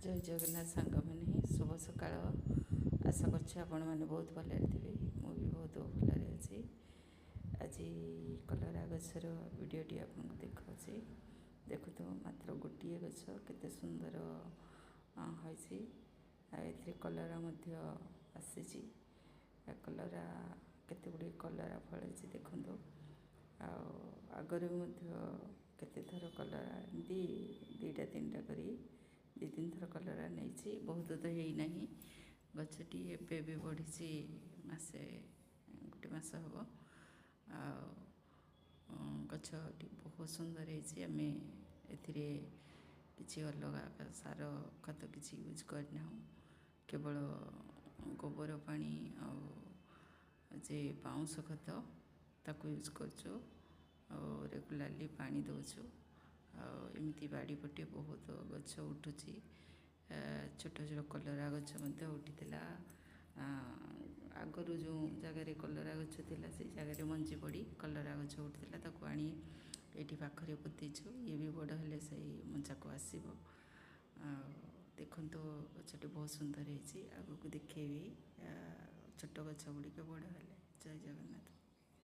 ଜୟ ଜଗନ୍ନାଥ ସାଙ୍ଗମାନେ, ଶୁଭ ସକାଳ। ଆଶା କରୁଛି ଆପଣମାନେ ବହୁତ ଭଲରେ ଥିବେ। ମୁଁ ବି ବହୁତ ଭଲରେ ଅଛି। ଆଜି କଲରା ଗଛର ଭିଡ଼ିଓଟି ଆପଣଙ୍କୁ ଦେଖାଉଛି। ଦେଖନ୍ତୁ, ମାତ୍ର ଗୋଟିଏ ଗଛ କେତେ ସୁନ୍ଦର ହୋଇଛି ଆଉ ଏଥିରେ କଲରା ମଧ୍ୟ ଆସିଛି। କଲରା କେତେ ଗୁଡ଼ିଏ କଲରା ଫଳିଛି ଦେଖନ୍ତୁ। ଆଉ ଆଗରୁ ମଧ୍ୟ କେତେଥର କଲରା ଏମିତି ଦୁଇଟା ତିନିଟା କରି ଦୁଇ ତିନି ଥର କଲରା ନେଇଛି। ବହୁତ ତ ହେଇନାହିଁ, ଗଛଟି ଏବେ ଏବେ ବଢ଼ିଛି, ମାସେ ଗୋଟେ ମାସ ହେବ। ଆଉ ଗଛଟି ବହୁତ ସୁନ୍ଦର ହେଇଛି। ଆମେ ଏଥିରେ କିଛି ଅଲଗା ସାର ଖତ କିଛି ୟୁଜ୍ କରିନାହୁଁ, କେବଳ ଗୋବର ପାଣି ଆଉ ଯେ ପାଉଁଶ ଖତ ତାକୁ ୟୁଜ୍ କରୁଛୁ ଆଉ ରେଗୁଲାରଲି ପାଣି ଦେଉଛୁ। ଆଉ ଏମିତି ବାଡ଼ି ପଟେ ବହୁତ ଗଛ ଉଠୁଛି। ଛୋଟ ଛୋଟ କଲରା ଗଛ ମଧ୍ୟ ଉଠିଥିଲା। ଆଗରୁ ଯେଉଁ ଜାଗାରେ କଲରା ଗଛ ଥିଲା, ସେଇ ଜାଗାରେ ମଞ୍ଜି ପଡ଼ି କଲରା ଗଛ ଉଠିଥିଲା। ତାକୁ ଆଣି ଏଇଠି ପାଖରେ ପୋତିଛୁ। ଇଏ ବି ବଡ଼ ହେଲେ ସେଇ ମଞ୍ଜାକୁ ଆସିବ। ଆଉ ଦେଖନ୍ତୁ, ଗଛଟି ବହୁତ ସୁନ୍ଦର ହେଇଛି। ଆଗକୁ ଦେଖେଇବି ଛୋଟ ଗଛ ଗୁଡ଼ିକ ବଡ଼ ହେଲେ। ଜୟ ଜଗନ୍ନାଥ।